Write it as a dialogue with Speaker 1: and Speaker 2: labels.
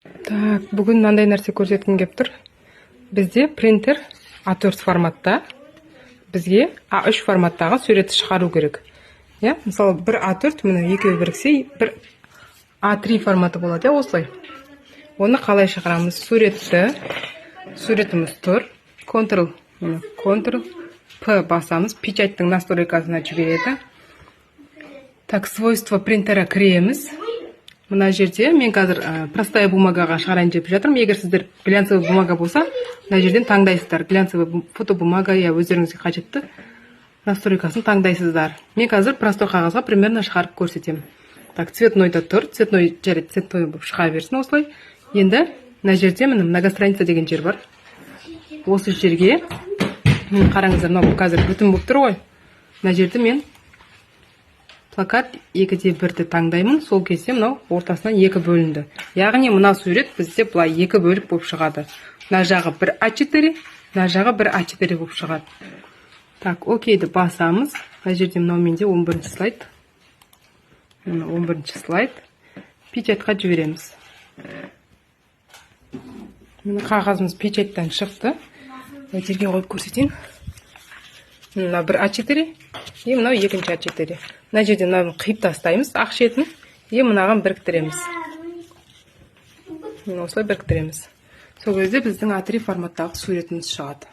Speaker 1: Так, бүгін мынандай нәрсе көрсеткім келіп тұр. Бізде принтер А4 форматта, бізге А3 форматтағы суретті шығару керек. Иә, мысалы, бір А4, міне, екеуі біріксе, бір А3 форматы болады, иә, осылай. Оны қалай шығарамыз? Суретті, суретіміз тұр. Ctrl, міне, Ctrl P басамыз, печать тың настройка сына жібереді. Так, свойства принтера кіреміз. Мына жерде мен қазір простая бумага ға шығарайын деп жатырмын. Егер сіздер глянцевый бумага болса, мына жерден таңдайсыздар. Глянцевый фотобумага, иә, өздеріңізге қажетті настройка сын таңдайсыздар. Мен қазір простой қағазға примерно шығарып көрсетемін. Так, цветной да тұр, цветной, жарайды, цветной болып шыға берсін осылай. Енді мына жерде, міне, многостраница деген жер бар. Осы жерге, міне, қараңыздар, мынау қазір бүтін болып тұр ғой. Мына жерде мен плакат 2:1-ді таңдаймын. Сол кезде мынау ортасынан екі бөлінді. Яғни мына сурет бізде былай екі бөлік болып шығады. Мына жағы бір А4, мына жағы бір А4 болып шығады. Так, окей ді басамыз. Мына жерде мынау менде 11 слайд. Міне, 11 слайд. Печать қа жібереміз. Міне, қағазымыз печать тан шықты. Мына жерге қойып көрсетейін. Мына бір А4 и мынау екінші А4. Мына жерде мынаны қиып тастаймыз, ақ шетін, и мынаған біріктіреміз. Міне, осылай біріктіреміз. Сол кезде біздің А3 форматтағы суретіміз шығады.